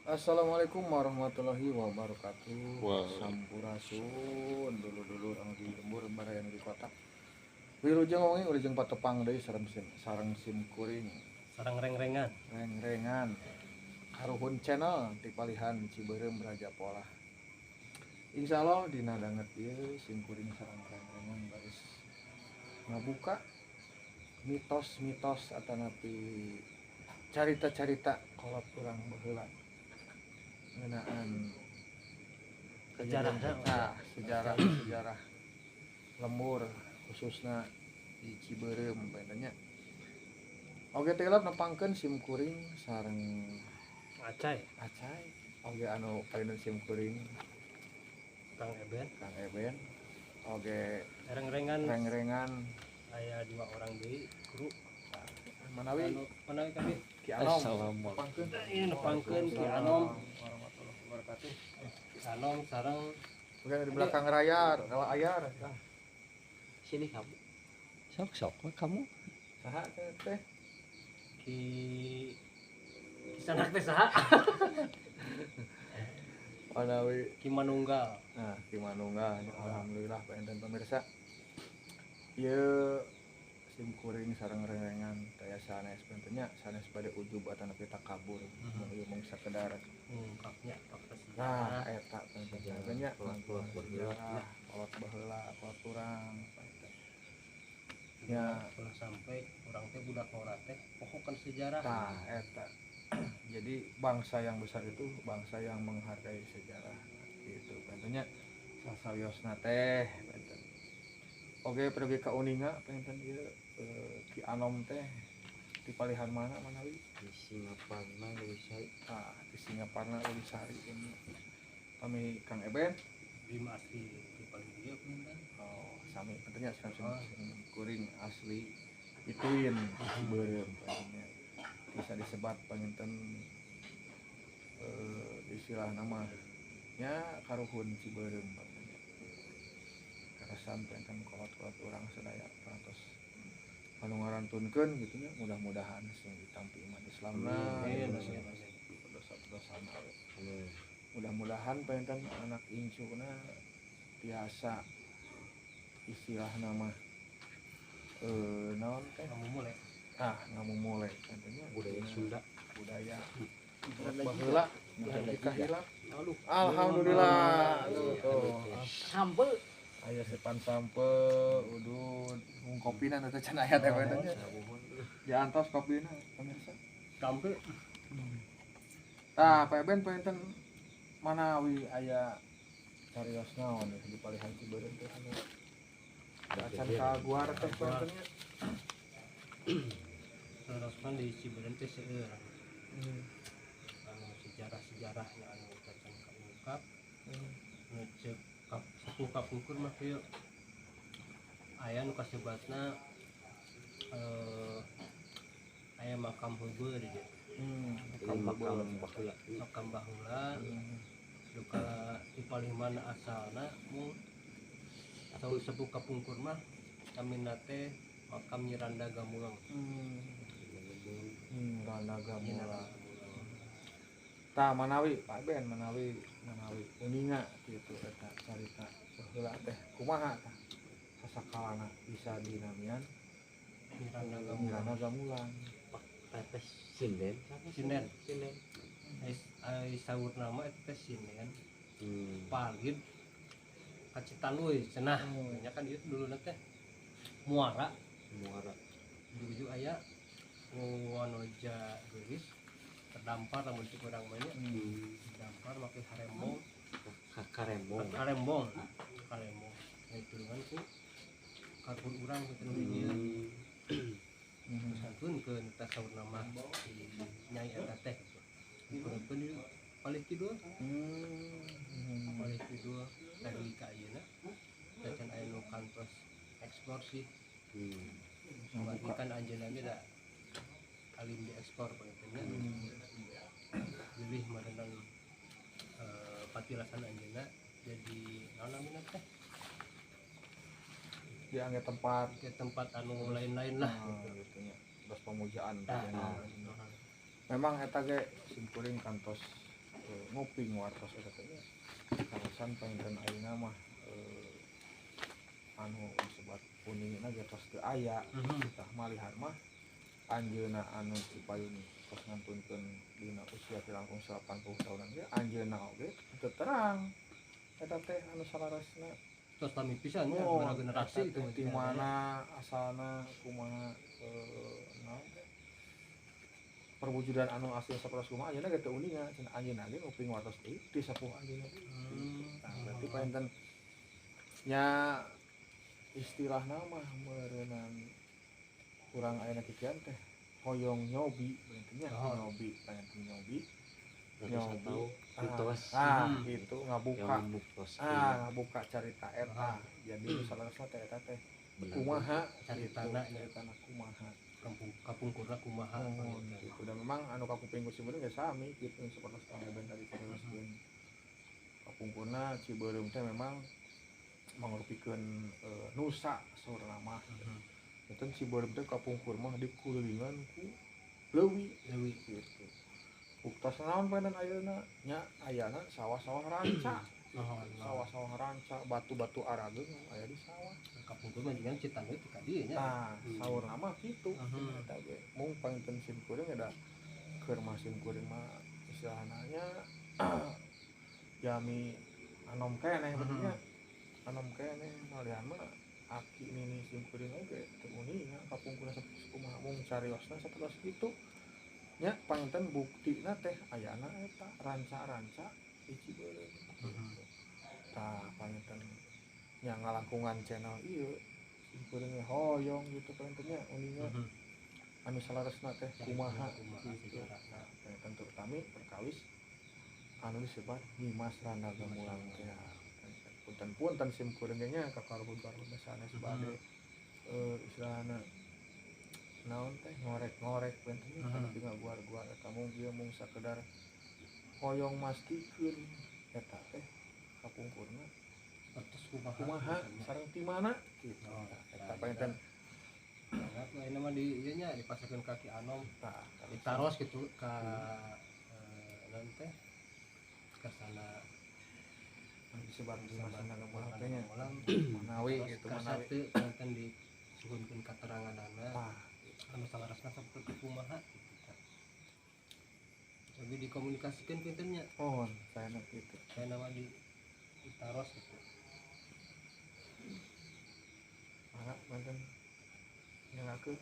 Assalamualaikum warahmatullahi wabarakatuh. Wah. Sampurasun dulur-dulur anu di lembur baraya anu di kota. Wilujeng wengi, wilujeng patepang deui sareng sim kuring. Sareng reng-rengan. Reng-rengan. Karuhun Channel di palihan Cibeureum Raja Polah. Insya Allah dina danget ieu sim kuring sareng reng-rengan baris ngabuka mitos-mitos atanapi carita-carita kolot urang baheula ngeunaan sejarah. Nah, sejarah sejarah lembur khususnya di Cibeureum panginten nya. Oge teh nepangkeun sim kuring sareng Acai. Acai. Oge anu panginten sim kuring Kang Eben. Kang Eben. Oge reng-rengan. Reng-rengan. Aya dua orang deui kru. Manawi anu manawi kami Ki Anom. Assalamualaikum. Nepangkeun. Ini nepangkeun Ki Anom. Warahmatullahi wabarakatuh. Ki Anom sareng Oke, di belakang layar, kalau ayar. Tah, Sini kamu. Sok sok we kamu. Saha teh teh? Ki Kisanak teh saha? Manawi Ki Manunggal. Nah, Ki Manunggal, alhamdulillah panginten pemirsa. Ieu sim kuring sareng reng-rengan taya sanes panginten nya, sanes bade ujub atanapi takabur. Mun ieu mung sakedar ngungkapnya fakta nah sejarah. Eta panginten nya, Kolot-kolot baheula. sejarah kolot baheula, kolot urang panginten. Ya. Ulah sampai urang teh budak ngora teh pohokan sejarah. Tah, eta. Jadi bangsa yang besar itu bangsa yang menghargai sejarah gitu. Panginten nya sasawiosna teh panginten. Oke, pergi ka uninga panginten ieu Ki Anom teh di palihan mana manawi? Di Singaparna, Leuwisari. Ah, di Singaparna, Leuwisari ini. Kami Kang Eben. Bima asli di paling dieu punten. Oh, sami panginten nya Oh. sim kuring asli ituin Cibeureum panginten nya. Bisa disebat panginten istilah nama nya karuhun Cibeureum panginten nya. Karasan panginten kolot-kolot urang sadaya parantos anu ngarantunkeun gitu nya, mudah-mudahan sing ditampi iman Islamna, Amin, dosa amin, amin. dosa-dosana we. Amin. Mudah-mudahan panginten anak incuna tiasa istilah nama naon teh? Kamu mulai. Ah, ngamumule panginten nya. Budaya Sunda. Budaya Bukan lagi. baheula Bukan lagi. kahilap. Aduh. Alhamdulillah. Tuh, tuh. Sampe. Aya sepan sampe, udud, mung kopina teh can aya teh panginten nya. Diantos kopina pemirsa. Sampai. Tah, Pak Eben panginten manawi aya carios naon di palihan Cibeureum teh anu acan kaguar teh panginten nya? Terus kan di Cibeureum teh seueur anu sejarah-sejarahnya anu acan kaungkap. Nu ceuk kap sepuh kapungkur mah kieu, aya nu kasebatna aya makam heubeul di dieu. Ini makam baheula. Makam baheula duka di palih mana asalna, mung saur sepuh kapungkur mah namina teh makam Nyi Randa Gamulang. Randa Nyi Gamulang. Randa Gamulang. Tah, manawi Pak Ben manawi manawi uninga gitu eta carita baheula teh kumaha tah sasakalana bisa dinamian Nyi Randa Nyi Gamulang. Randa Gamulang? Teteh sinden siapa? Sinden. Sinden. Ai ai saur nama eta teh sinden palid ka Citanduy cenah. Nya kan ieu dulu teh muara. Muara. Ujug-ujug aya wanoja geulis terdampar, lamun cek urang mah nya. Terdampar make harembong. Karembong. Karembong, karembong tulungan ku karuhun urang kitu nu di dieu. Terus antunkeun eta saur nama si nyai eta teh gitu. Diturunkeun di palih kidul. Palih kidul dari ka ayeuna can aya nu kantos ekspor sih. Berarti kan anjeunna ge da alim diekspor panginten nya. Bilih meureunan patilasan anjeunna jadi naon namina teh? Dianggap tempat ke tempat anu lain-lain lah. Nah, gitu nya, terus pemujaan Nah, gitu. Memang eta ge simkuring kantos nguping wartos eta teh nya kaleresan panginten ayeuna mah anu disebat uningna ge tos teu aya. Tah malihan mah anjeunna anu dipayun tos ngantunkeun dina usia kirangkung 80 tahunan ge anjeunna oge teu terang eta teh anu salaresna tos lami pisan nya oh, generasi itu di mana asalna kumaha naon teh perwujudan anu asli sapertos kumaha anjeunna ge teu uninga cenah anjeunna ge nguping wartos deui ti sepuh anjeunna. Nah, berarti panginten nya istilahna mah meureunan kurang ayeuna kikian teh hoyong nyobi panginten nya nyobi panginten nyobi nyobi mitos gitu ngabuka ngabuka carita eta jadi saleresna teh eta teh kumaha caritana caritana kumaha kapungkurna kumaha gitu. Dan memang anu kakuping ku Cibeureum ge sami kitu sapertos Kang Eben tadi caritakeun kapungkurna Cibeureum teh memang mangrupikeun nusa saurna mah. Eta Cibeureum teh kapungkur mah dikulilingan ku leuwi gitu. Buktos naon panginten ayeuna nya ayana sawah-sawah ranca. Sawah-sawah ranca, batu-batu arageung aya di sawah. Kapungkur mah jeung Citandui teh ka dieu nya. Tah, saurna mah kitu. Eta ge mung panginten sim kuring da keur mah sim kuring mah istilahna nya jami anom keneh berarti nya. Anom keneh malihan mah aki nini sim kuring oge teu uninga kapungkurna sapertos kumaha mung cariosna sapertos kitu. Nya panginten buktina teh ayana eta ranca-ranca di Cibeureum. Tah panginten nya ngalangkungan channel ieu sim kuring hoyong gitu panginten nya uninga anu saleresna teh kumaha gitu. Panginten terutami perkawis anu disebat Nyimas Randa Gamulang teh. Punten-punten sim kuring ge nya ka karuhun-karuhun sanes bade istilahna naon teh ngorek-ngorek panginten tapi ngaguar-guar eta mung ieu mung sakedar hoyong mastikeun eta teh kapungkurna sapertos kumaha sareng ti mana gitu. Eta panginten ayeuna mah di ieu nya dipasarkeun ka Ki Anom tah ditaros kitu ka naon teh kasana disebat Nyimas Randa Gamulang teh nya manawi gitu manawi teu panginten disuhunkeun kateranganana anu saleresna sapertos kumaha kitu tah. Lebih dikomunikasikeun punten nya. Oh, saena kitu. Saena mah di ditaros kitu. Mangga panginten nyangakeun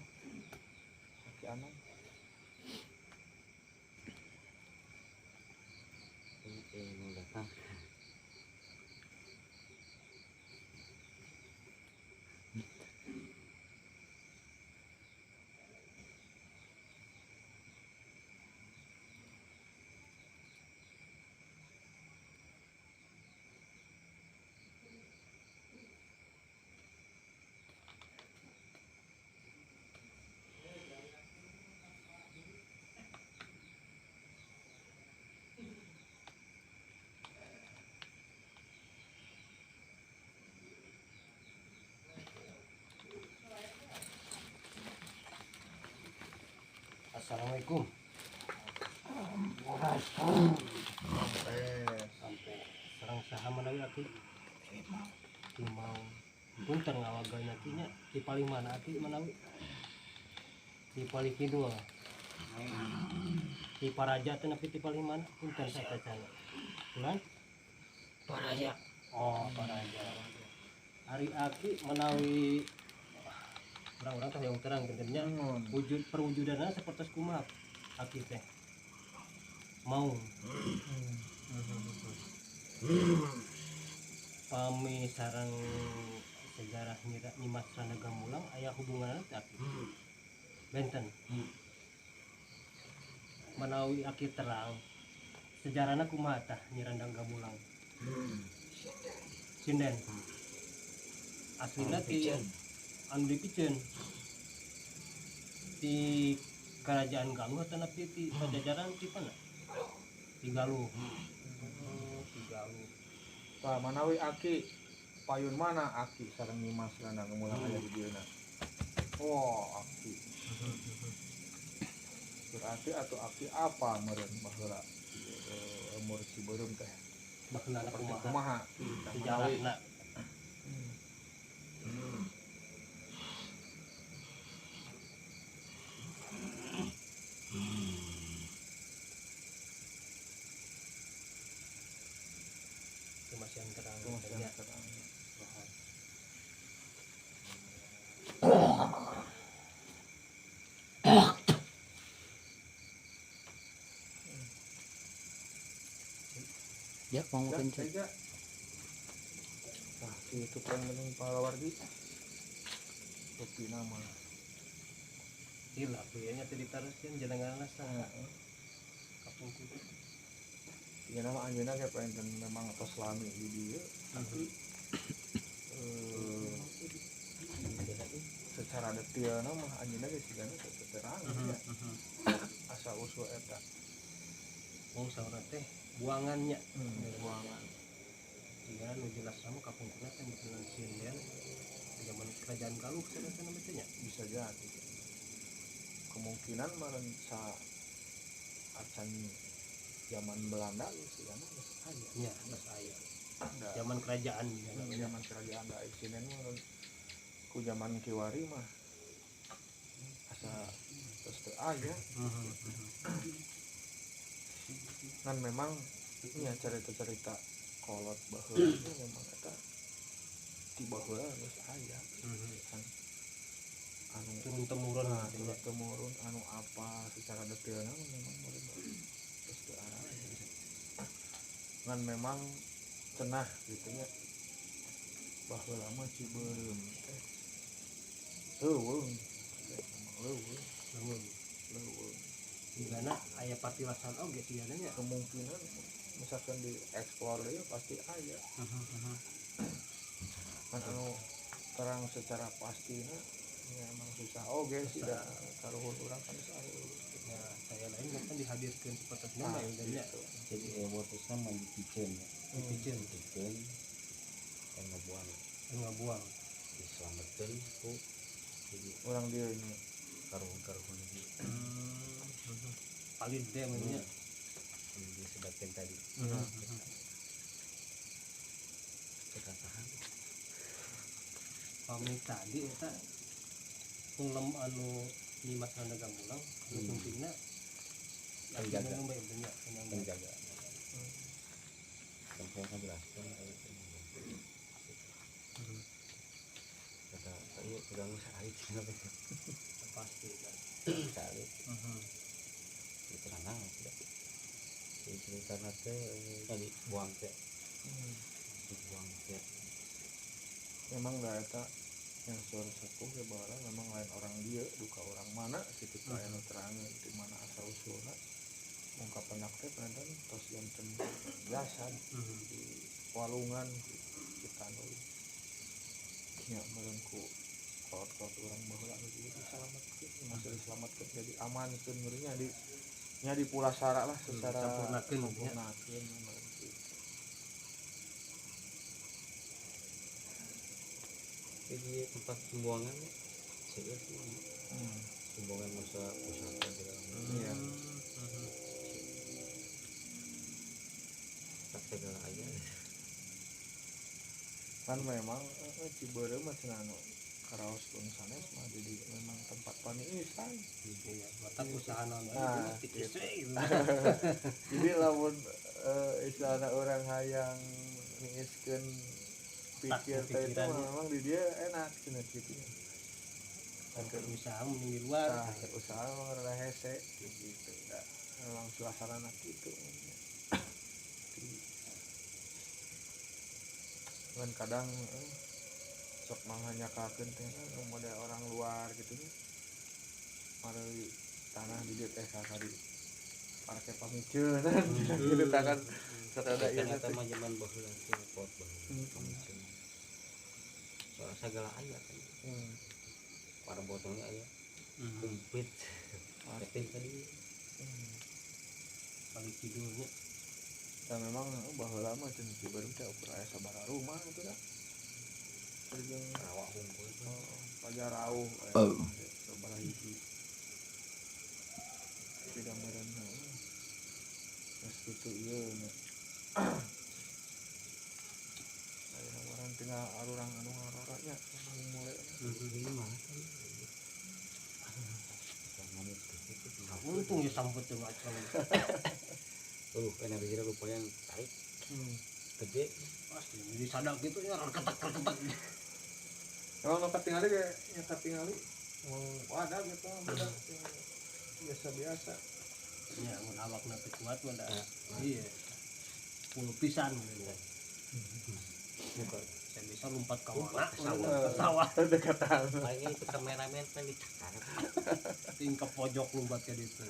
Ki Anom. Mau datang. Assalamualaikum. Sampai serang saha manawi aki? Kimau. Punten ngawaganya ki nya di paling mana aki manawi? Di paling kidul. Di Paraja teh nepi di paling mana? Punten saya tanya. Bulan? Paraja. Oh, Paraja. Ari aki manawi orang-orang teh yang terang gentennya wujud perwujudanna sapertos kumaha aki teh mau pami sareng sejarah Nyimas Randa Gamulang aya hubunganna teh aki benten manawi aki terang sejarahna kumaha tah Nyi Randa Gamulang sinden aslina ti anu dipiceun di kerajaan Galuh atau napi di Pajajaran di mana? Di Galuh. Di Galuh. Tah manawi aki payun mana aki sareng Nyimas Randa Gamulang aya di dieuna. Oh, aki. Berarti atau aki apa meureun baheula umur Cibeureum teh baheulana kumaha sejarahna. Masih terang. Ya, mau kencing. Nah, itu paling penting para wargi. Topi nama. Gila, kayaknya tadi ditaruhkeun jenengan saha. Kapungkur. Ya nama anjeunna ge pengen memang tos lami di dieu, tapi secara detailna mah anjeunna ge sigana teu terang ya. Asal usul eta. Oh, saurna teh buangannya, buangan. Jika nu jelas sama kapungkurna teh meureun sinden zaman kerajaan Galuh cenah teh teh nya. Bisa jadi. Kemungkinan meureun sa acan zaman Belanda geus sigana geus aya. Nya, geus aya. Zaman kerajaan zaman kerajaan da sinden mah ku zaman kiwari mah asa terus teu aya. Kan memang nya cerita-cerita kolot baheula memang eta ti baheula geus aya. Kan anu turun temurun, turun temurun anu apa secara detailna memang terus teu aya. Kan memang cenah gitu nya baheula mah Cibeureum teh leuweung, leuweung, leuweung. Digana aya patilasan oge sigana nya. Kemungkinan misalkan dieksplor deui pasti aya. Kan anu terang secara pastina ya emang susah oge sih da karuhun urang kan geus aya. Ya, saya lain kan dihadirkeun seperti nama ya nya. Jadi watusna mah dipiceun ya. Dipiceun, dipiceun dan ngebuang. Ngebuang. Diselametkeun ku jadi urang dieu nya karuhun-karuhun di palid deh namanya disebutkan tadi. Kita tahan pamit tadi eta punglem anu Nyimas Randa Gambulang anu sumpingna penjaga penjaga sampai jelaskan kata iya terganggu sekali pasti kan sekali itu tenang tidak jadi cerita nanti tadi buang teh dibuang teh memang nggak eta yang suara sepuh ya bahwa memang lain orang dia duka orang mana gitu kayak nu terangin di mana asal usulna mungkap penak teh penonton tos janten jasad di walungan kita nul nya meureun ku kolot-kolot urang baheula gitu diselametkeun masih diselametkeun jadi amankeun meureun nya di nya di pulasara lah secara sampurnakeun sampurnakeun meureun gitu. Jadi tempat pembuangan seueur sih. Pembuangan masa pusaka segala macam. Iya. Tak segala aja. Kan memang Cibeureum mah cenah anu karaos pun sanes mah jadi memang tempat paniisan. Iya, matak usaha naon nah, gitu. Jadi lamun istilahna urang hayang niiskeun pikir teh itu memang di dia enak cenah kitu. Kan usaha mending di luar. Nah, usaha memang rada hese gitu. Da, memang suasana kitu. Kan kadang sok manganyakakeun teh model orang luar gitu nya. Mari tanah di dieu teh kakadi parke pamiceun gitu kan sarada ieu teh mah zaman baheula teh pot baheula pamiceun. Soalnya segala aya kan. Para botolnya aya. Kumplit. Tapi tadi paling kidulnya. Dan memang baheula mah cenah Cibeureum teh ukur aya sabaraha rumah itu dah. Jeung rawa hungkul pajarauh aya sabaraha hiji. Tidak meureun geus kitu ieu nya. Ayeuna urang tinggal arurang anu ngarora nya mulai. Ini mah kan. Untung ya sambut tuh macam. Energinya lumayan tarik. Gede. Pasti jadi sadak gitu ya reketek-reketek. Emang nu katingali kayak nya katingali mau ada gitu budak biasa-biasa. Ya mun awakna teu kuat mah da. Iya. Puluh pisan gitu. Bukan. Saya bisa lompat ke mana? Ke sawah. Dekatan. Paling itu kameramen paling dicakar. Ting ke pojok lompat ke ditu.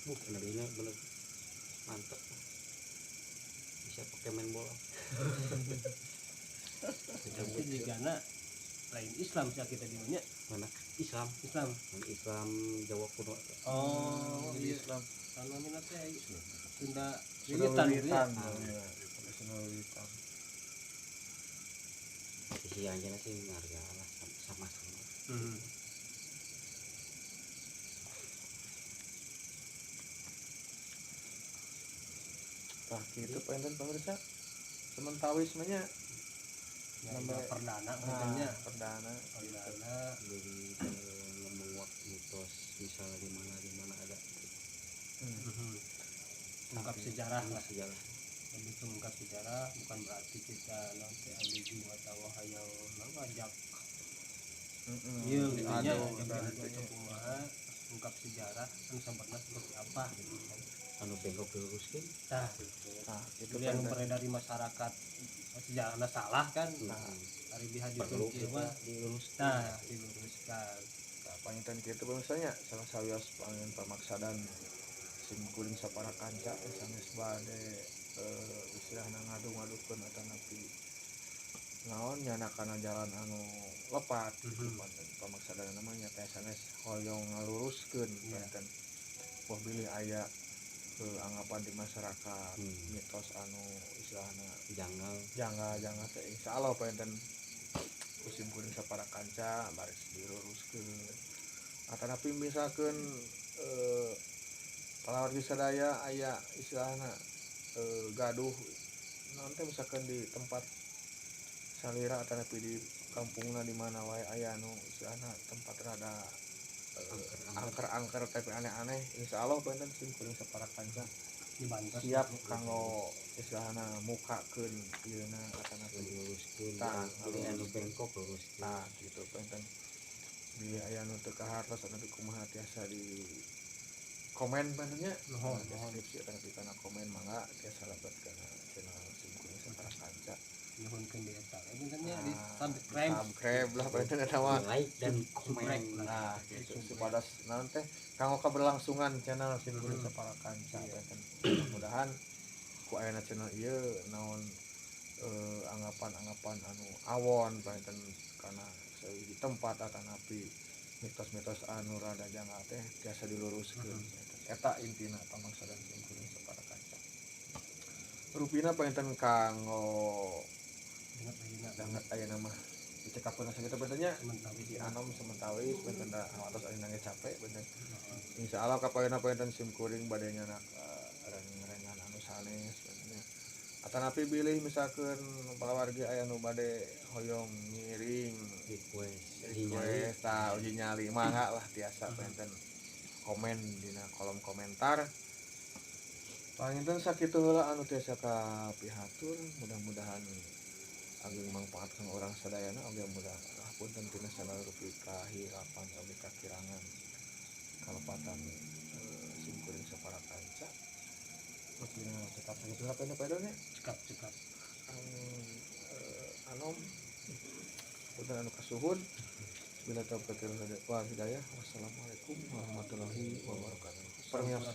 Energinya bener mantep. Bisa pakai main bola. Tapi jigana lain Islam sih kita di mana? Mana? Islam. Islam. Islam Jawa kuno. Oh, iya. Islam. Kalau minat teh Sunda Wiwitan gitu ya. Sunda Wiwitan. Isi anjeunna sih ngarga lah sama-sama. Tah kitu panten pemirsa. Sementawis mah nya nambah perdana katanya. Perdana. Perdana jadi menguak mitos misalnya di mana ada. Mengungkap sejarah lah. Sejarah. Lebih ke mengungkap sejarah bukan berarti kita nanti ambigu atau hayang ngajak. Iya, intinya ajak kumaha mengungkap sejarah anu sabarna seperti apa gitu kan. Anu bengkok diluruskeun. Tah gitu. Tah, itu yang beredar di masyarakat sejarahna salah kan. Nah, ari biha perlu diturki kita mah diluruskan. Tah, diluruskan. Tah panginten kitu misalnya salah sawios pangin pamaksadan sim kuring sapara kanca sanes bade istilahna ngadu-ngadukeun atanapi naon nyana kana jalan anu lepat gitu pamaksadan namanya teh sanes hoyong ngaluruskeun panten wah bilih aya anggapan di masyarakat mitos anu istilahna janggal teh insyaallah panten ku sim kuring sapara kanca baris diluruskeun atanapi misalkeun palawargi sadaya aya istilahna gaduh naon teh misalkan di tempat salira atanapi di kampungna di mana wae aya anu istilahna tempat rada angker-angker tapi aneh-aneh insyaallah panten sim kuring sapara kanca dibantos siap kanggo istilahna mukakeun ieuna atanapi diluruskeun tah anu bengkok lurus tah gitu panten bilih aya nu teu kahartos atanapi kumaha tiasa di komen pantennya nuhun deskripsi atanapi kana komen mangga tiasa lebet kana channel sim kuring sapara kanca nyuhunkeun di eta pantennya di subscribe subscribe lah panten eta mah like dan komen nah gitu supados naon teh kanggo keberlangsungan channel sim kuring sapara kanca panten mudah-mudahan ku ayana channel ieu naon anggapan-anggapan anu awon panten kana di tempat atanapi mitos-mitos anu rada janggal teh tiasa diluruskeun eta intina pamangsadan sim kuring sapara kanca rupina panten kanggo danget ayeuna mah dicekapkeun sakitu panten nya di anom sementawis panten da atos ayeuna ge capek panten insyaallah kapayuna panten sim kuring bade nyanak reng-rengan anu sanes panten nya atanapi bilih misalkeun palawargi aya nu bade hoyong ngiring request tah uji nyali mangga lah tiasa panten komen dina kolom komentar. Panginten sakitu heula anu tiasa kapihatur mudah-mudahan ageng mangpaat kang urang sadayana oge mudah hapunten tina sagala rupi kahilapan oge kakirangan kalepatan sim kuring sapara kanca rupina cekap sakitu heula panten nya cekap anom punten anu kasuhun bila taufiq wal hidayah. Wassalamualaikum warahmatullahi wabarakatuh. Permios.